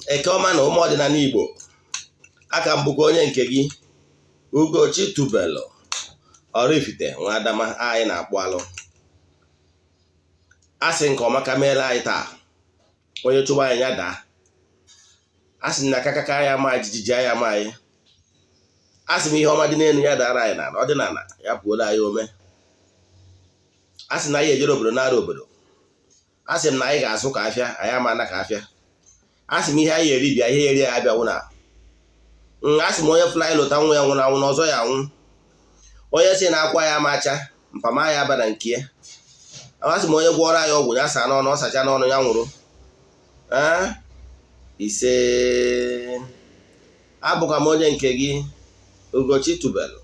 Eke ọma na ụmụ ọdịnala Igbo, aka m bụkwa onye nke gị, Ugochi Tubelu Oraifite nwa Adama. Anyị na-akpụ alụ a sị nke ọma ka meela anyị taa. Onye chụwa anyị, ya daa. A sị na akakaka ya ama jijiji ya ama anyị. A sị m ihe ọma dị n'elu ya dara anyị n'ala, ọdịnala ya pụola anyị ome. A sị na anyị ejere obodo nara obodo. A sị m na anyị ga-azụ ka afịa anyị ama na ka afịa. A sị m ihe anyị eri bịa, ihe eri ya abịanwụ na. A sị m onye fly lụta nwa ya nwụrụ anwụ na ọzọ ya anwụ. Onye si na akwa ya amacha mpama ya aba na nke ya. A sị m onye gwọrọ anyị ọgwụ ya saa n'ọnụ, ọ sacha n'ọnụ ya nwụrụ. Ee, ise. Abụkwa m onye nke gị, Ugochi Tubelu.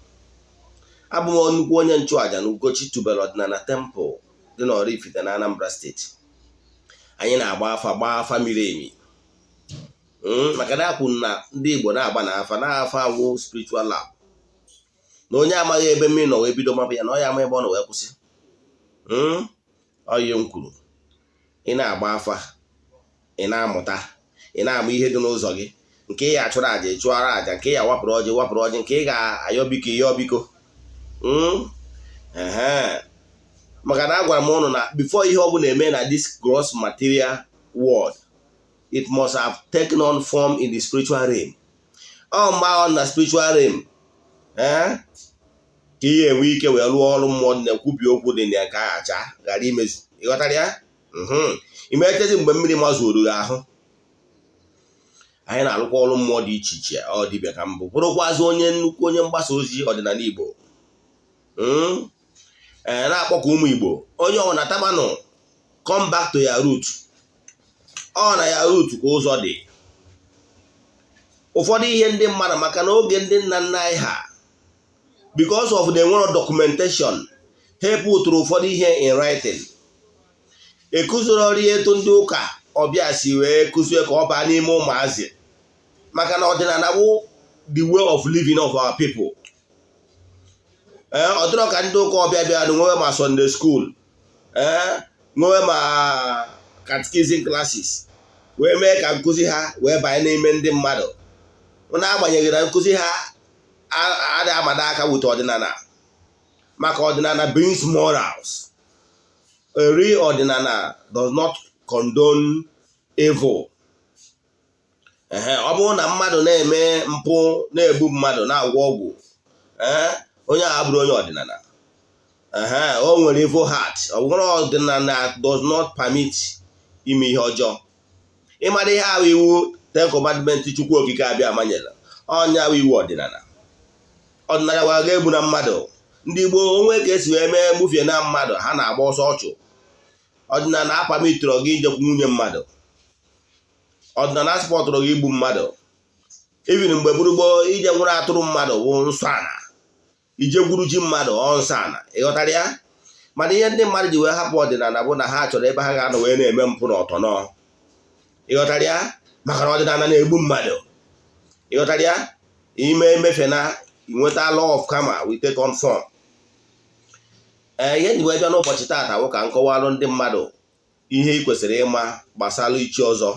Abụ m nnukwu onye nchụàjà na Ugochi Tubelu Ọdịnala Temple dị n'Oraifite na Anambra Steeti. Anyị na-agba afa, gbaa afa miri emi, maka na akwụ na ndị Igbo na-agba na afa na afa awụ spiritual lab, na onye amaghị ebe mmiri nọ wee bido mapụ ya, na ọ ya ama ebe ọ nọ wee kwụsị. Ọ ihe m kwuru. Ị na-agba afa, ị na-amụta, ị na-amụ ihe dị n'ụzọ gị, nke ị ga-achụrụ àjà, ịchụara àjà, nke ị ga-awapụrụ ọjị, wapụrụ ọjị, nke ị ga-ayọ biko, ịyọ biko. Ehe, maka na agwara m ụnụ na before ihe ọ bụla eme na this gross material world, it must have taken on form in the spiritual realm. Ọ mgbe ahụ na spiritual realm, ee, ka ihe enwe ike wee rụọ ọrụ mmụọ dị na-ekwubi okwu dị na nke acha ghara imezu. Ịghọtara ya? Imechezi mgbe mmiri mazuru gị ahụ. Anyị na-arụkwa ọrụ mmụọ dị iche iche. Ọ dibịa ka mbụ, bụrụkwazị onye nnukwu onye mgbasa ozi ọdịnala Igbo. Ee, na-akpọkọ ụmụ Igbo, onye ọbụla tabanụ, come back to your root. Ọ na ya root ka ụzọ dị. Ụfọdụ ihe ndị mmadụ, maka na oge ndị nna nna anyị ha, because of the enwero documentation, ha pụtụrụ ụfọdụ ihe in writing, ekụziri ọrụ ihe etu ndị ụka ọbịa si wee kụzie ka ọ baa n'ime ụmụazị, maka na ọdịnala bụ the way of living of our people. Ee, ọ dịrọ ka ndị ụka ọbịa bịa nwewe ma Sunday school, ee, nwewe ma catechism classes, wee mee ka nkụzi ha wee banye n'ime ndị mmadụ, n'agbanyeghị na nkụzi ha adịghị amada aka wute ọdịnala, maka ọdịnala brings morals. A real ọdịnala does not condone evil. Ehe, ọ bụrụ na mmadụ na-eme mpụ, na-egbu mmadụ, na-agwọ ọgwụ, ee, onye a abụrụ onye ọdịnala. Ehe, o nwere evil heart. Ọ bụrụ ọdịnala does not permit ime ihe ọjọọ. Ịmara ihe ahụ, iwu Ten Commandment Chukwu Okike abịa amanyela ọnya bụ iwu ọdịnala. Ọdịnala gwara ga egbu na mmadụ. Ndị gboo, onwe ka esi wee mee mgbufie na mmadụ, ha na-agba ọsọ ọchụ. Ọdịnala apamitụrụ gị ijekwu nwunye mmadụ. Ọdịnala supportụrụ gị igbu mmadụ. Even mgbe gburugburu, ije nwụrụ atụrụ mmadụ bụ nsọ ana, ije gwuru ji mmadụ ọ nsọ ana. Ịghọtara ya? Mana ihe ndị mmadụ ji wee hapụ ọdịnala bụ na ha chọrọ ebe ha ga-anọ wee na-eme mpụ na ọtọnọ. Ịghọtara ya? Maka na ọdịnala na-egbu mmadụ. Ịghọtara ya? Ime emefe na nweta law of karma we take on form. Ee, ihe ndị wee bịa n'ụbọchị taata bụ ka m kọwalụ ndị mmadụ ihe ị kwesịrị ịma gbasara ichi ọzọ,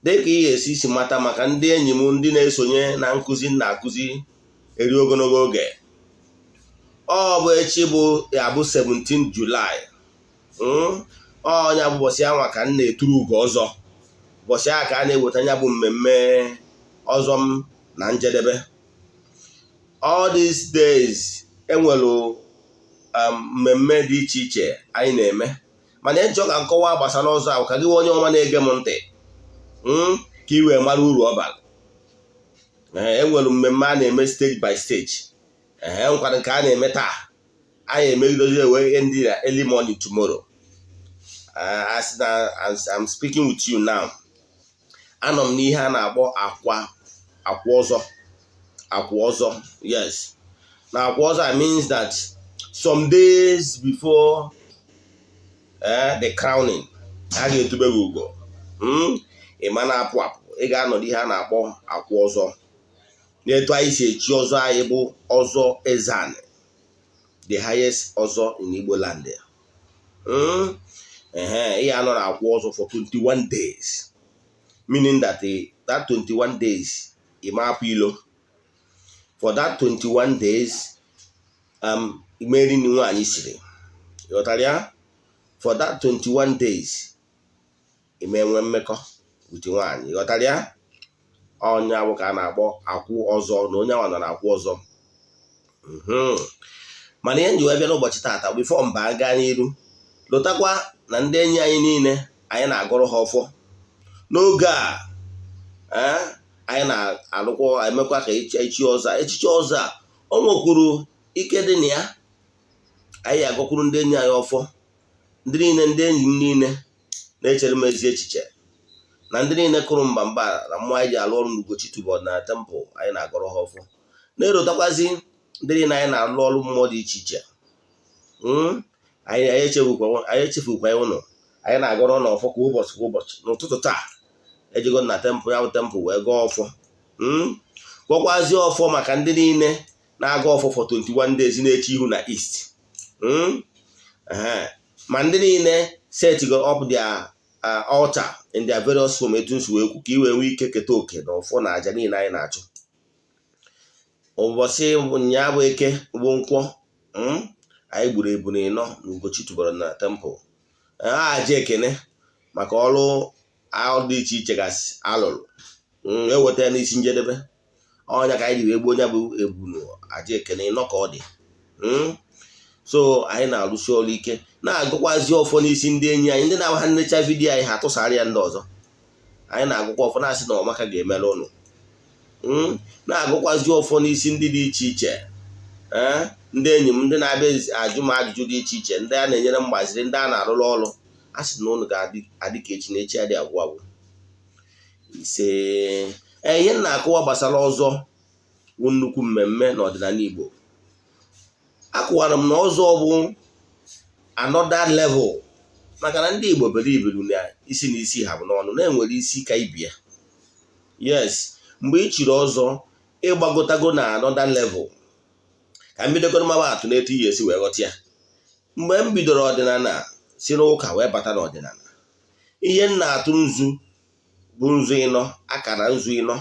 dịka ị ga-esi isi mata. Maka ndị enyi m, ndị na-esonye na nkụzi m na-akụzi eri ogologo oge, ọ bụ echi bụ ya bụ 17 July. Ọnya bụ ụbọchị anwa ka m na-eturu ugo ọzọ. Ụbọchị ahụ ka a na-eweta ya bụ mmemme ọzọ m na njedebe. All these days enwere mmemme dị iche iche anyị na-eme, mana ịchọ ka nkọwa gbasara ọzọ ahụ, ka gị onye ọma na-ege m ntị, ka ị wee mara uru ọ bara. Ee, enwere mmemme a na-eme stage by stage. Ee, nkwado nke a na-eme taa, anyị emegidozi ewe ndị na early morning tomorrow. As na as I'm speaking with you now, anọ m n'ihe a na-akpọ akwa akwa ọzọ. Akwa ọzọ, yes. Na akwa ọzọ means that some days before the crowning, a ga-etube gị ugo. Ị ma na-apụ apụ, ị ga-anọdụ ihe a na-akpọ akwa ọzọ. N'etu anyị si echi ọzọ anyị bụ ọzọ Ezeani, the highest ọzọ in Igbo land. Ehe, ị anọ na akwụ ọzọ for 21 days, meaning that that 21 days ị ma apụ ilo. For that 21 days, imeri nri nwaanyị siri, ịghọtara ya? For that 21 days, ime nwe mmekọ with nwaanyị, ịghọtara ya? Ọnya bụ ka a na-akpọ akwụ ọzọ, na onye ahụ nọ na-akwụ ọzọ. Mana ihe nji wee bịa n'ụbọchị taata, before mba gaa n'iru, lụtakwa na ndị enyi anyị niile, anyị na-agọrọ ha ọfọ n'oge a. Anyị na-alụkwa, emekwa ka echi ọzọ, echichi ọzọ a, o nwekwuru ike dị na ya. Anyị agọkwuru ndị enyi anyị ọfọ, ndị niile, ndị enyi m niile na-echere m ezi echiche, na ndị niile kụrụ mba mba na mmụọ anyị ji alụ ọrụ n'Ugochi tubelu na temple. Anyị na-agọrọ ha ọfọ, na-erotakwazi ndị niile anyị na-alụ ọrụ mmụọ dị iche iche. Anyị echefukwa ụnụ. Anyị na-agọrọ ụnụ ọfọ kwa ụbọchị, kwa ụbọchị. N'ụtụtụ taa, ejego na temple ya bụ temple wee gọọ ọfọ, gọkwazie ọfọ maka ndị niile na-aga ọfọ for 21 days, na-eche ihu na east, ma ndị niile set up their altar in their various form, etu nsi wee kwu, ka i wee nwee ike keta oke na ọfọ na aja niile anyị na-achụ. Ụbọchị nyaa bụ Eke, bụ Nkwọ, anyị gburu ebunu ịnọ na Ugochi tubelu na temple. Ha aja ekene maka ọrụ dị iche iche gasị alụrụ eweta ya n'isi njedebe. Ọnya ka anyị ji wee gbuo onye bụ ebunu aja ekene ịnọ ka ọ dị. So anyị na-arụsi ọrụ ike, na-agụkwazi ọfọ n'isi ndị enyi anyị, ndị na-agba ha nnecha video anyị, ha tụsara ya ndị ọzọ. Anyị na-agụkwa ọfọ, na-asị na ọmaka ga-emere ụnụ. Na-agụkwazi ọfọ n'isi ndị dị iche iche, ndị enyi m, ndị na-abịa ajụ m ajụjụ dị iche iche, ndị a na-enyere mgbaziri, ndị a na-arụrụ ọrụ. A sị na ụnụ ga-adị ka echi, na echi adị agwụ agwụ. Ise. Ee, ihe m na-akụwa gbasara ọzọ bụ nnukwu mmemme n'ọdịnala Igbo. Akụwara m na ọzọ bụ another level, maka na ndị Igbo bere ibelu na isi na isi ha bụ n'ọnụ na-enwere isi ka ibie. Yes, mgbe ị chiri ọzọ, ịgbagotago na another level. Ka m bidogoro maba atụ n'etu ihe esi wee ghọta ya. Mgbe m bidoro ọdịnala, si n'ụka wee bata n'ọdịnala, ihe m na-atụ nzu bụ nzu ịnọ, akara nzu ịnọ.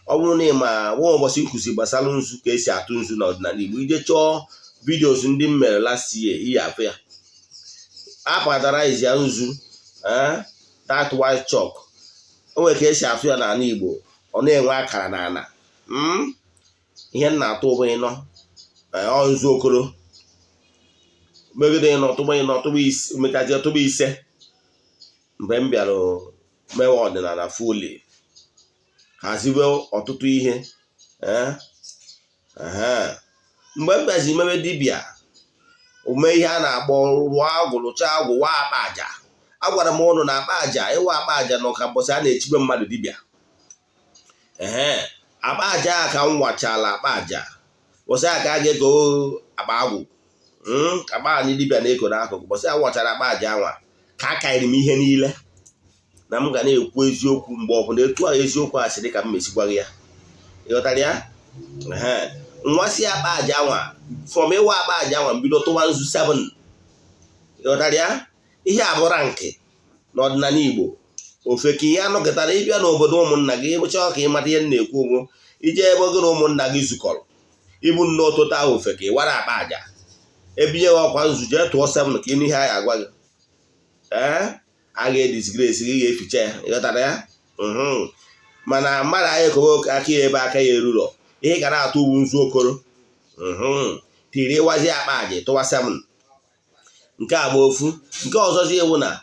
Ọ bụrụ na ị ma nwa ụbọchị nkụzi gbasara nzu, ka esi atụ nzu n'ọdịnala Igbo, ije chọọ videos ndị m mere last year, iyi afụ ya. Apatara ya nzu, that white chalk, o nwere ka esi atụ ya n'ala Igbo, ọ na-enwe akara n'ala. Ihe m na-atụ bụ ịnọ, ọ nzu okoro megide ịnọ, tụba ịnọ, tụba ise, mechazie tụba ise. Mgbe m bịara mewe ọdịnala fully, haziwe ọtụtụ ihe, mgbe m bịazi mewe dibịa, ome ihe a na-akpọ rụọ agwụ, rụchaa agwụ, waa akpa aja. Agwara m ụnụ na akpa aja, ịwa akpa aja na ụka mbọsị a na-echigbe mmadụ dibịa. Ee, akpa aja a ka m wachala akpa aja, bọsị a ka a ga-eko akpa agwụ, akpa anyị dibịa na-eko n'akụkụ. Bọsị a wachara akpa aja anwa ka a kaịrị m ihe niile na m ga na-ekwu eziokwu mgbe ọbụla. Etu a eziokwu a sị dị ka m mesigwa gị ya, ịghọtara ya? Nwasị akpa aja anwa, from ịwa akpa aja anwa, mbido tụwa nzu 7, ịghọtara ya? Ihe a bụ rank n'ọdịnala Igbo. Ofe ka ihe anọkọtara ịbịa n'obodo ụmụnna gị, chọọ ka ị mata ihe m na-ekwu ugwu, ije ebe gị na ụmụnna gị zukọrọ, ịbụ nne ụtụtụ ahụ, ofe ka ị wara akpa aja, ebinye gị ọkwa nzu, jee tụọ 7 ka ịnụ ihe a ga-agwa gị. Ee, a ga-edisgrace gị, ga-eficha ya, ịghọtara ya? Mana mmadụ anyị ekowe aka ya ebe aka ya eruro, ihe ga na-atụ uwu nzu okoro tiri ịwazi akpa aja, tụwa 7. Nke a bụ ofu. Nke ọzọzi ewu na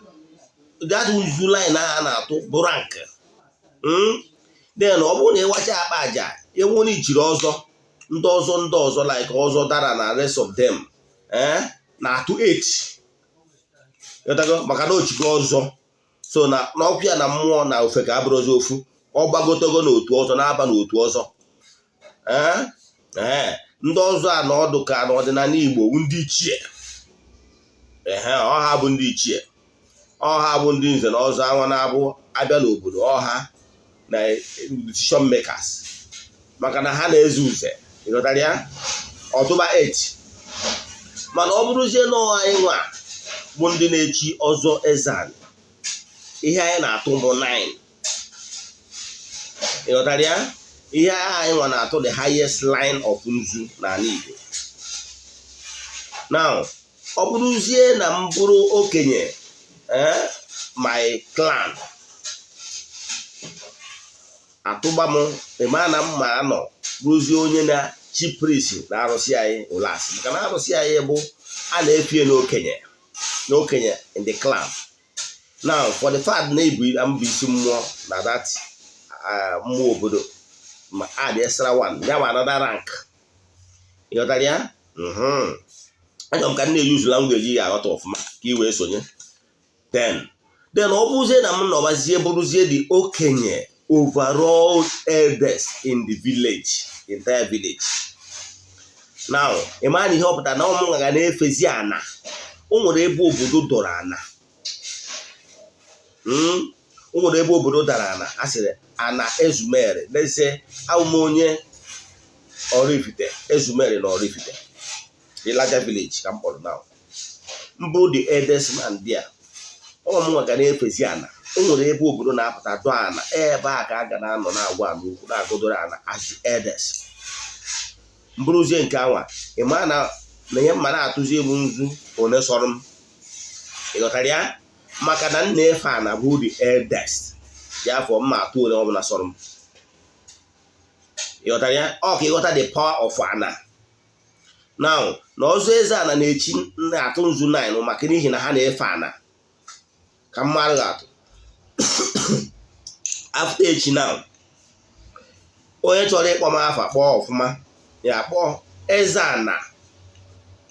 that nzu line ahụ a na-atụ bụ rank. Then ọ bụrụ na ịwacha akpa aja, ewu na ichiri ọzọ, ndị ọzọ, ndị ọzọ like ọzọ dara na rest of them na-atụ 8, ịghọtago? Maka na ochigo ọzọ, so na n'ọkụ ya na mmụọ na ofe ka abụrụzi ofu. Ọ gbagotogo n'otu ọzọ, na-aba n'otu ọzọ. Ee, ndị ọzọ a na ọdụ ka n'ọdịnala Igbo, ndị ichie. Ehe, ọha bụ ndị ichie, ọha bụ ndị nze na ọzọ anwa na-abụ abịa n'obodo, ọha na decision makers, maka na ha na-eze uze, ịghọtara ya? Ọtụba 8. Mana ọ bụrụzie na anyị nwa Bụ ndị na-echi ọzọ Eze-Ana, ihe anyị na-atụ bụ 9. Ị ghọtara ya? Ihe anyị nwa na-atụ, the highest line of nzu n'ala Igbo. Now, ọ bụrụzie na m bụrụ okenye, my clan atụgba m, ịma na mma anọ bụrụzie onye na chief priest na arụsị anyị ụlasị, maka na arụsị anyị bụ a na-efie n'okenye in the clan. Now, for the fact na ibu mbụ isi mmụọ na that mmụọ obodo, ma add extra one ya ma another rank. Ịghọtara ya? Achọrọ m ka m na-eyuzu language ya aghọta ọfụma ka ị wee sonye. Then ọ bụrụzie na m nọbazie, bụrụzie the okenye, overall elders in the village, entire village. Now, ị mara na ihe ọ pụtara na ụmụ ga na-efezi ana. O nwere ebe obodo dọrọ ana. O nwere ebe obodo dara ana, a sịrị ana Ezumere. Let's say abụ m onye Oraifite, Ezumere na Oraifite, the larger village ka m kpọrọ. Now, mbụ the eldest man there, ọ mụnwa ga na-efezi ana. O nwere ebe obodo na-apụta dọọ ana, ebe a ka a ga na-anọ na-agwa ana okwu, na-agụdoro ana as the eldest. Mbụrụzie nke anwa, ị maa na na ihe mma na-atụzi egwu nzu one sọrọ m. Ị ghọtara ya? Maka na m na-efe ana, bụ the eldest ya, afọ mma atụ ole ọbụla sọrọ m. Ị ghọtara ya? Ọ ka ịghọta the power of ana. Now, na ọzọ eze ana na-echi na-atụ nzu 9 maka n'ihi na ha na-efe ana ka mmadụ ga-atụ after echi. Now, onye chọrọ ịkpọ m afa, kpọọ ọfụma ya, kpọọ Eze Ana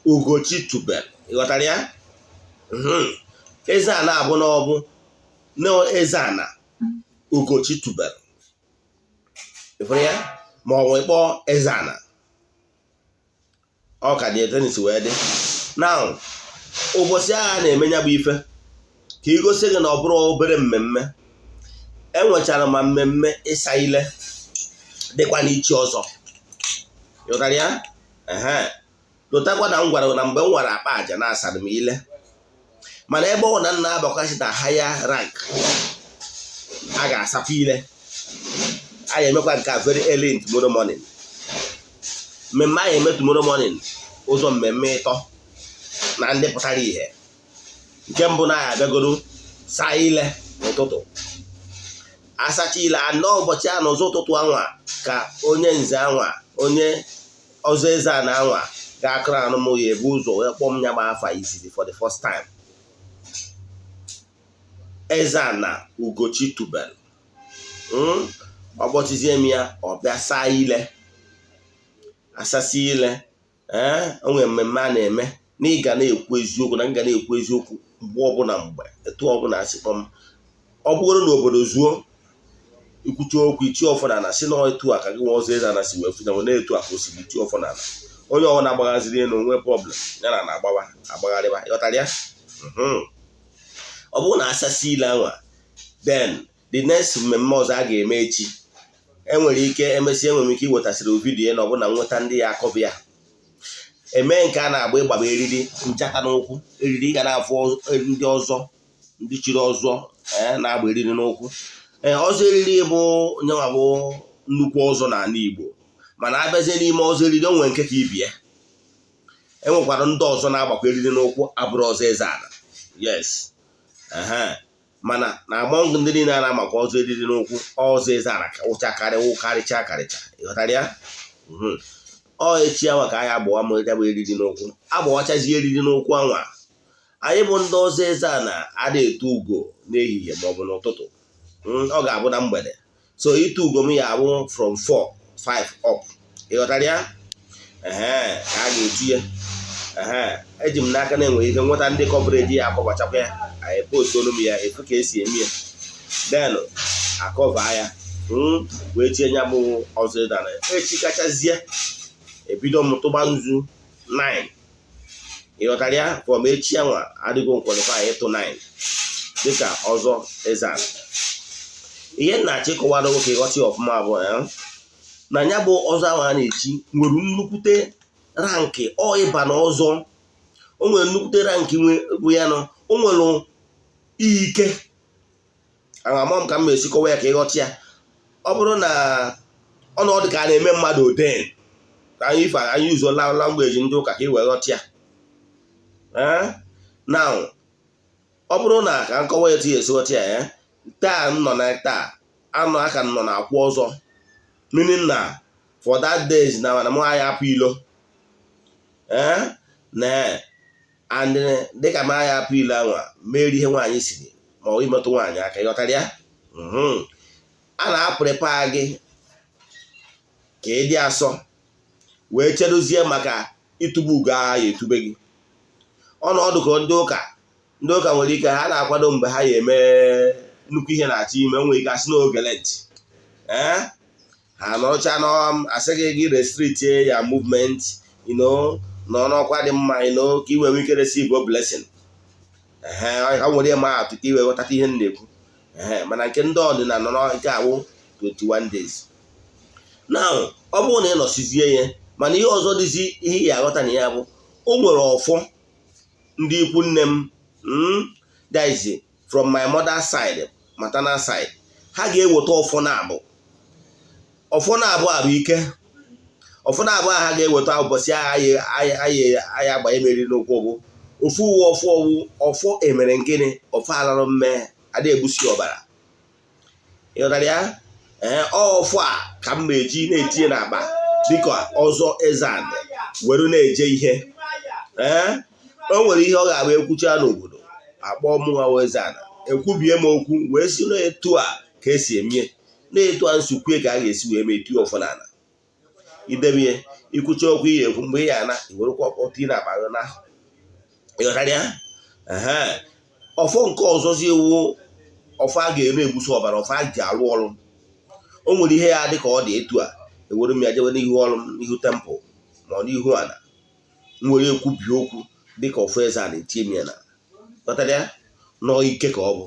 Ugochi Tubel. Ị ghọtara ya? Eze Ana abụ na ọbụ na Eze Ana Ugochi Tubel. Ịfụrụ ya? Ma ọ bụ ịkpọọ Eze Ana, ọ ka dị etenisi wee dị. Now, ụbọchị agha na-eme ya bụ ife ka ị gosi gị na ọ bụrụ obere mmemme. Enwechara ma mmemme ịsa ile dịkwa n'ichi ọzọ. Ịghọtara ya? Ehe, lụtakwa na m gwara na mgbe m nwara akpa aja na asara m ile, mana ebe ọ na nna abakwasị na higher rank, a ga-asakwa ile. A ga-emekwa nke a very early in tomorrow morning. Mmemme a ga-eme tomorrow morning, ụzọ mmemme ịtọ na ndị pụtara ihe. Nke mbụ, na ya abịagoro saa ile n'ụtụtụ, asacha ile anọ ụbọchị a n'ụzọ ụtụtụ anwa, ka onye nze anwa, onye ọzọ eze a na anwa ga-akụrụ anụ m, ya ebu ụzọ wee kpọọ m ya ma afa izizi for the first time, Eze Ana Ugochi Tubel. Ọ kpọchizie m ya, ọ bịa saa ile, asasị ile. Ee, o nwere mmemme a na-eme na ị ga na-ekwu eziokwu, na m ga na-ekwu eziokwu mgbe ọbụla, mgbe etu ọbụla asị kpọm. Ọ bụrụ na obodo zuo ikwuchi okwu, ichi ọfọ na si na etu a ka gị nwa ọzọ eze ana si wee fụnya na etu a ka o si bụ ichi ọfọ na ala. Onye ọbụla agbaghaziri elu nwee problem ya na na-agbawa agbagharịba. Ịghọtara ya? Ọ bụrụ na asasị ile anwa, then the next mmemme ọzọ a ga-eme echi, enwere ike emesịa, enwere m ike iwetasịrị video na ọbụna nweta ndị ya akọbụ ya eme nke a na-agba ịgbaba eriri nchata n'ụkwụ. Eriri ị ga na-afụ ndị ọzọ, ndị chiri ọzọ na-agba eriri n'ụkwụ. Ee, ọzọ eriri bụ nyenwa bụ nnukwu ọzọ n'ala Igbo, mana abịazie n'ime ọzọ eriri, o nwere nke ka ibie. Enwekwara ndị ọzọ na-agbakwa eriri n'ụkwụ abụrụ ọzọ eze ala. Yes, ehe, mana na among ndị niile a na-amakwa ọzọ eriri n'ụkwụ, ọzọ eze ala ka wụcha karị wụkarịcha karịcha. Ịghọtara ya? Ọ echi anwa ka anyị agbawa m ya bụ eriri n'ụkwụ, agbawachazi eriri n'ụkwụ anwa. Anyị bụ ndị ọzọ eze a na-ada eto ugo n'ehihie maọbụ n'ụtụtụ. Ọ ga-abụ na mgbede. So ite ugo m ya abụ from 4 5 up. Ịghọtara ya? Ehe, ka a ga-etu ya. Ehe, eji m n'aka na enwere ike nweta ndị coverage ya, akọbachakwa ya, anyị postolu m ya efu ka esi eme ya, then akọva ya, wee tie ya bụ ọzọ ịda na echi kachazie. Ebido m tụba nzu 9. Ịghọtara ya? From echi anwa, adịgo qualify ịtụ 9 dịka ọzọ eze ala. Ihe m na-achọ ịkọwara nwoke ịghọta ya ọfụma bụ na ya bụ ọzọ ahụ a na-echi nwere nnukwute rank. Ọ ịba na ọzọ, o nwere nnukwute rank bụ ya nọ. O nwere ike amam ka m esi kọwa ya ka ịghọta ya. Ọ bụrụ na ọnọdụ ka a na-eme mmadụ ordain, ka anyị ife anyị uzo language ndị ụka ka ị wee ghọta ya. Now, ọ bụrụ na ka nkọwa etu ya esi ghọta ya, taa m nọ na taa anọ aka m nọ na akwụ ọzọ, meaning na for that days na mụ anya apụ ilo, ee, na and dịka m anya apụ ilo anwa meri ihe nwaanyị siri ma ọ imetụ nwaanyị aka. Ịghọtara ya? A na-aprepare gị ka ị dị asọ wee chedozie maka ịtụbu ugo agha ya etube gị. Ọnọdụ ka ndị ụka nwere ike ha na-akwado mgbe ha ya eme nnukwu ihe na-achọ ime, nwere ike asị n'oge Lent, ee, ha nọrọcha asị gị gị restrict ya movement, nọ n'ọkwa dị mma, ka ị wee nwee ike receive blessing. Ee, ha nwere ma atụ ka ị wee ghọtata ihe m na-ekwu. Ee, mana nke ndị ọdịnala nọ nke awụ 21 days. Now, ọ bụrụ na ị nọsizie ya, mana ihe ọzọ dịzi ihe ị aghọta na ya bụ o nwere ọfọ ndị ikwu nne m, that is from my mother side, maternal side, ha ga-eweta ọfọ na-abụ. Ọfọ na-abụ abụ ike. Ọfọ na-abụ ha ga-eweta ụbọchị agha anyị agbanye meriri n'ụkwụ bụ ofu uwe ọfọ ọwụ ọfọ emere gịnị, ọfọ alarụ mme ada egbusi ọbara. Ịghọtara ya? Ee, ọfọ a ka m na-eji na-etinye n'akpa dịka ọzọ eze anị were na-eje ihe. Ee, o nwere ihe ọ ga-abụ ekwucha n'obodo, akpọ mụnwa eze ana, ekwubie m okwu wee si na-etu a ka esi emie, na-etu a nsukwe ka a ga-esi wee mee tinye ọfọ n'ala idebie. Ikwucha okwu ihe ekwu mgbe ị ya ana iwerekwa ọkpọ tinye n'akpa gị na. Ịghọtara ya? Ee. Ọfọ nke ọzọzi ewu ọfọ a ga-ere egbusi ọbara, ọfọ a ji arụ ọrụ. O nwere ihe ya dị ka ọ dị etu a, ewere m ya jewe n'ihu ọrụ m, n'ihu temple ma ọ n'ihu ala, m were ekwubi okwu dịka ọfọ eze a na-etinye m ya na. Ghọtara ya? Nọọ ike ka ọ bụ.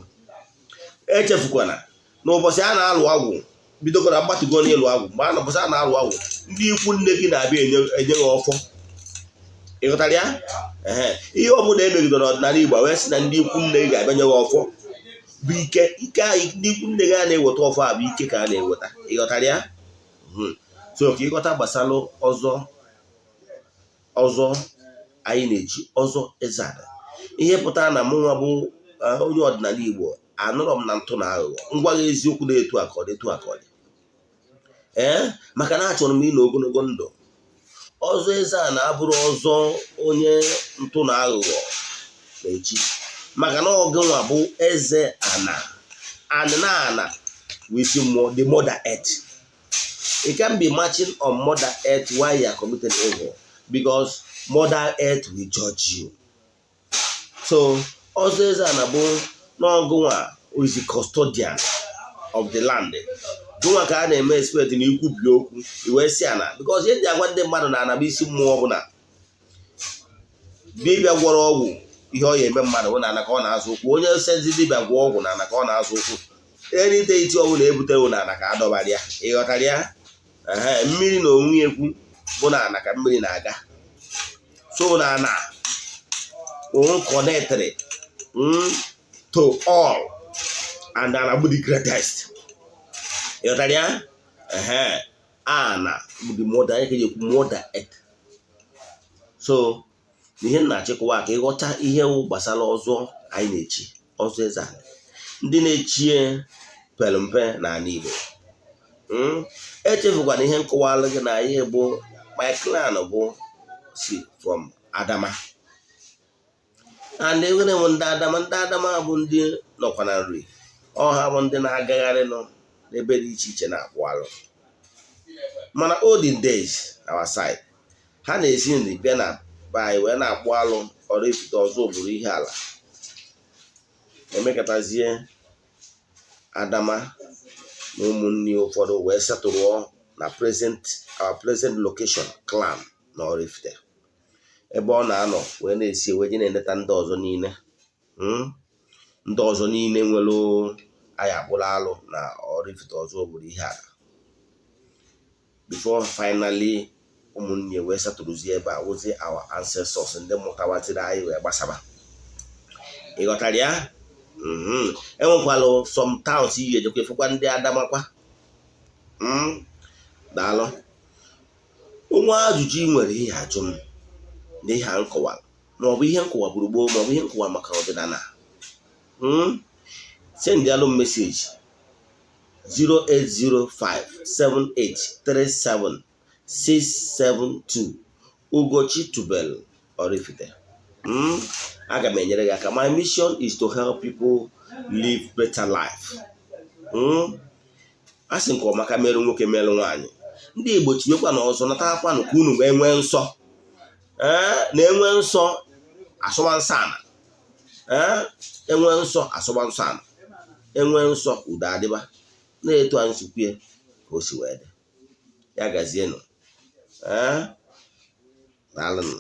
Echefukwana na ụbọchị a na-alụ agwụ bidogoro agbatugo n'ịlụ agwụ. Mgbe a na ụbọchị a na-alụ agwụ, ndị ikwu nne gị na-abịa enye gị ọfọ. Ịghọtara ya? Ee, ihe ọ bụla emegidere ọdịnala Igbo wee sị na ndị ikwu nne gị ga-abịa nye gị ọfọ bụ ike. Ike ahụ ndị ikwu nne gị a na-eweta ọfọ a bụ ike ka a na-eweta. Ịghọtara ya? So ka ịghọta gbasara ọzọ ọzọ anyị na-eji ọzọ eze ala, ihe pụtara na mụnwa bụ onye ọdịnala Igbo, anụrọ m na ntụ na aghụghọ ngwa gị eziokwu na-etu a ka ọ dị, etu a ka ọ dị. Ee, maka na achọrọ m ịnọ ogologo ndụ. Ọzọ eze a na-abụrụ ọzọ onye ntụ na aghụghọ na-eji, maka na ọgụnwa bụ eze ana ana na ana bụ isi mmụọ, the mother earth. You can be marching on mother earth while you are committing evil, because mother earth will judge you. So ọzọ eze ana bụ n'ọgụnwa is the custodian of the land. Gụnwa ka a na-eme expect na ikwubi okwu iwee si ana, because ihe ji agwa ndị mmadụ na ana bụ isi mmụọ bụ na dibịa gwọrọ ọgwụ, ihe ọ ya eme mmadụ bụ na ana ka ọ na-azụ ụkwụ. Onye sezi dibịa gwọ ọgwụ, na ana ka ọ na-azụ ụkwụ. Enite iti ọbụla ebutewo na ana ka adọbara ya. Ịghọtara ya? Ee, mmiri na onwe ekwu bụ na ana ka mmiri na-aga. So na ana òun connected to all and ana bụ the greatest. Ịghọtara ya? Ehe, ana bụ the mother, anyị ka eji ekwu mother earth. So ihe m na-achịkọwa ka ịghọta ihe wụ gbasara ọzọ anyị na-echi, ọzọ eze ala. Ndị na-echie pere mpe n'ala Igbo. Echefukwana ihe nkọwalụ gị na ihe bụ my clan bụ si from Adama, and enwere m ndị Adama. Ndị Adama bụ ndị nọkwa na nri ọha, bụ ndị na-agagharị nọ n'ebe dị iche iche na-akpụ alụ. Mana olden days, our side, ha na-esi nri bịa na be anyị wee na-akpụ alụ ọrụ ifite ọzọ obodo ihe ala emekọtazie. Adama na ụmụnne ụfọdụ wee setụrụọ na present, our present location clan na Oraifite, ebe ọ na-anọ wee na-esi wee je na-eleta ndị ọzọ niile, ndị ọzọ niile nwere anyị akpụrụ alụ na Oraifite ọzọ obodo ihe ala, before finally ụmụnne wee setụrụzie ebe a wụzie our ancestors, ndị mụtawaziri anyị wee gbasaba. Ị ghọtara ya? Enwekwalụ some towns iyi ejekwa efekwa ndị Adamakwa. Daalụ. Onwe ajụjụ ị nwere ihe ajụ m na ihe a nkọwara, maọbụ ihe nkọwa gburugburu, maọbụ ihe nkọwa maka ọdịnala, sendịalụ m message 08057837672. Ugochi Tubelu Oraifite. Aga m enyere gị aka. My mission is to help people live better life. A sị nke ọmaka merụ nwoke, merụ nwaanyị. Ndị Igbo, chiwekwa na ọzọ natakwanụ ka unu wee nwee nsọ. Ee, na-enwe nsọ asọba nsọ ana. Ee, enwe nsọ asọba nsọ ana, enwe nsọ udo adịba. Na-etu anyị si kwue ka o si wee dị ya. Gazienụ. Ee, daalụnụ.